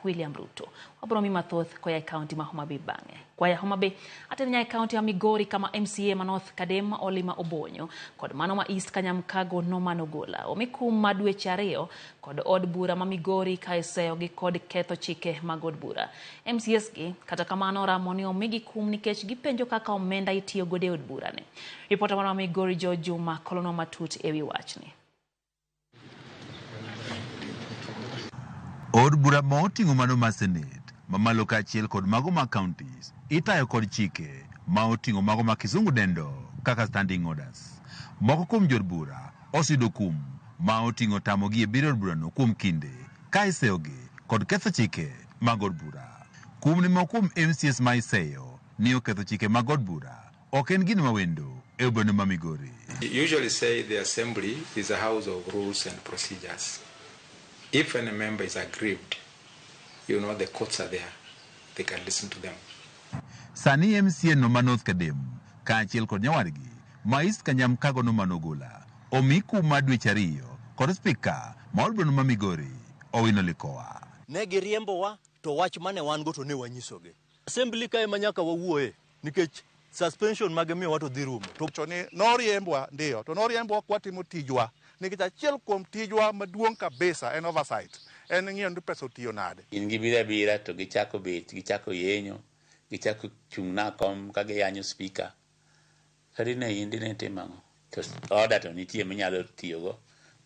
William Ruto. Wabiro mi mathoth koya e kaunti ma Homa Bay bang'e. Koya Homa Bay, atene nyaka e kaunti ma Migori kama MCA ma North Kadem Olima Obonyo kod mano ma East Kanyamkago Norman Ogola omi kum ma dweche ariyo kod od bura ma Migori ka iseyogi kod ketho chike mag od bura. MCAs gi kata kamano oramo ni omigi kum nikech gipenjo kaka omenda itiyo godo e od bura ni. Ripota marwa Migori George Juma kolonwa matut ewi wachni. Od bura ma oting'o mano ma Senate mamalo kaachiel kod mago mag counties itayo kod chike ma oting'o mago ma kisungu dendo kaka standing orders. Moko kuom jood bura oseyudo kum ma oting'o tamogi e biro e od burano kuom kinde ka iseyogi kod ketho chike mag od bura. Kum ni moko kuom MCAs ma iseyo ni oketho chike mag od bura ok en gino mawendo e od burano ma Migori. Usually say the assembly is a house of rules and procedures. If any member is aggrieved, you know the courts are there. They can listen to them. Sani MCA no ma North Kadem kaachiel kod nyawadgi ma East Kanyamkago Norman Ogola omi kum mar dweche ariyo kod spika ma od burano ma Migori Owino Likowa. Ne giriembowa to wach mane wan go to ne wanyisogi. Assembly ka ema nyaka wawuoye nikech suspension ma gimiyowa to dhi rumo. To To ni noriembwa ndiyo, to noriembwa kwatimo tijwa nikech achiel kuom tijwa maduong' kabisa en oversight, en ng'iyo ni pesa otiyo nade. Gin gibiro abira to gichako bet, gichako yenyo, gichako chung' na kom ka giyanyo speaker. Ka dine in dine itim ang'o? To order to nitie minyalo tiyogo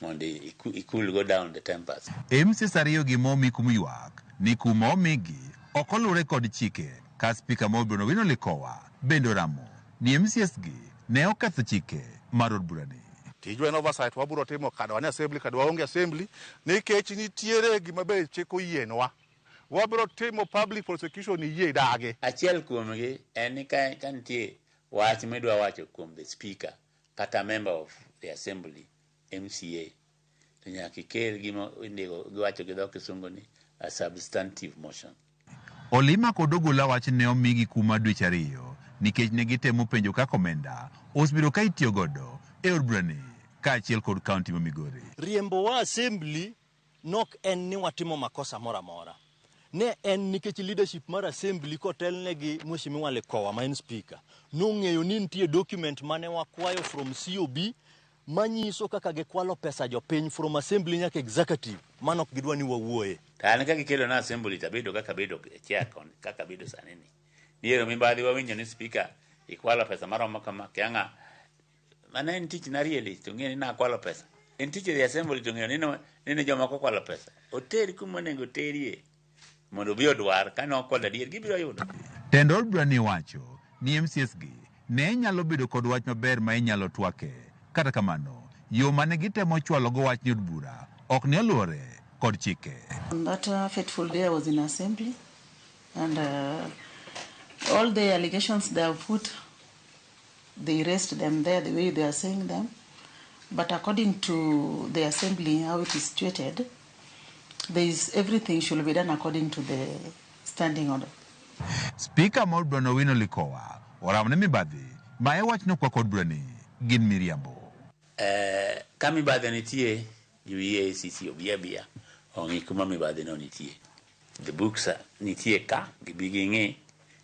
mondo i cool go down the tempers. MCAs ariyo gi momi kum ywak ni kum ma omigi ok oluwre kod chike ka spika ma od burano Owino Likowa bende oramo ni MCAs gi ne oketho chike mar od burani. Tijwa en oversight, wabiro timo kada wan e assembly kada waonge assembly nikech nitiere gima be chik oyienwa. Wabiro timo public prosecution iyie idagi. Achiel kuomgi en ni ka nitie wach midwa wacho kuom the speaker kata member of the assembly MCA to nyaka ikel gima indiko giwacho gi dho kisungu ni a substantive motion. Olima kod Ogola wach ne omigi kum mar dweche ariyo nikech ne gitemo penjo kaka omenda osebedo ka itiyo godo e od burani kaachiel kod kaunti ma Migori. Riembowa assembly nok en ni watimo makosa moro amora. Ne en nikech leadership mar assembly kotelne gi Mheshimiwa Likowa ma en speaker nong'eyo ni nitie document mane wakwayo from COB manyiso kaka gikwalo pesa jopiny from assembly nyaka executive mano ok gidwa ni wawuoye. To an ka gikelo na assembly to abedo kaka abedo e chair koni kaka abedo sani ni. Ni mibadhi wawinjo ni speaker ikwalo pesa maromo kama kia ng'a. Mano en tich na really to ng'e ni nakwalo pesa. En tich e assembly to ng'eyo ni jomoko okwalo pesa. Oter kuma onego oterie mondo obi odwar ka nokwalo adier gibiro yudo. Tend od burani wacho ni MCAs gi ne nyalo bedo kod wach maber ma inyalo twake. Kata kamano, yo mane gitemo chwalo go wach ni od bura ok ne oluwore kod chike. On that fateful day, I was in assembly, and all the allegations they have put, they raised them there the way they are saying them. But according to the assembly, how it is situated, there is everything should be done according to the standing order. Spika ma od burano Owino Likowa oramo ni mibadhi ma e wachno kwako od burani gin miriambo. Ka mibadhi nitie, jo EACC obi abia ong'i kuma mibadhi no nitie. The books nitie ka gibi ging'i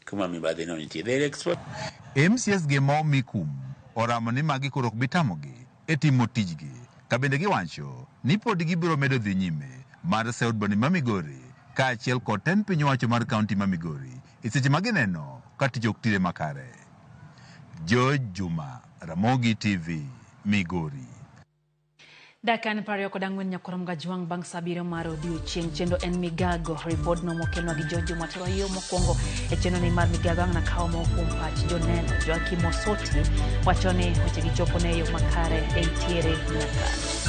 kuma mibadhi no nitie. They expose. MCAs gi ma omi kum oramo ni magi koro ok bi tamogi e timo tijgi ka bende giwacho ni pod gibiro medo dhi nyime mar seyo od burani ma Migori kaachiel kod tend piny owacho mar kaunti ma Migori e seche ma gineno ka tich ok tire makare. George Juma, Ramogi TV, Migori. Dakika en 24 nyakorom gajwang' bang' sa 7 mar odiochieng' chenro en migago ripodno mokelnwa gi George Juma tero yo mokwongo e chenro ni mar migago ang' nakawo moko kuom pach joneno Joakim Osoti wacho ni weche gichopo ne yo makare e itiere nyaka.